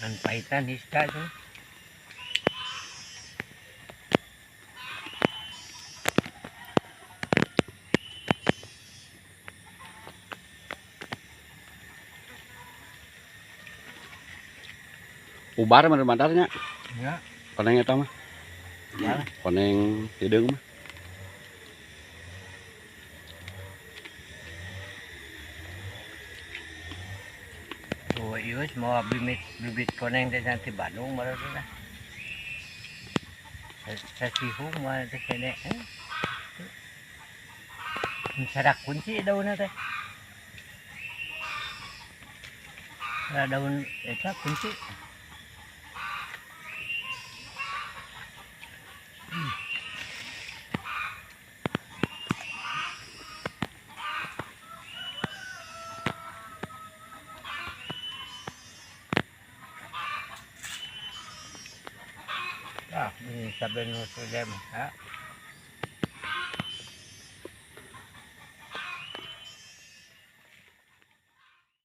Ngan pahitan isda tuh. Ubar mah mantarnya. Ya. Koneng eta mah. Ya. Koneng hideung mah. Oh, iya, mau bibit bibit koneng teh nanti Bandung baru tuh lah. Sasihung mah teh kene. Sarak kunci daunna teh. Daun eta kunci. Ah, ini saben nu sudah.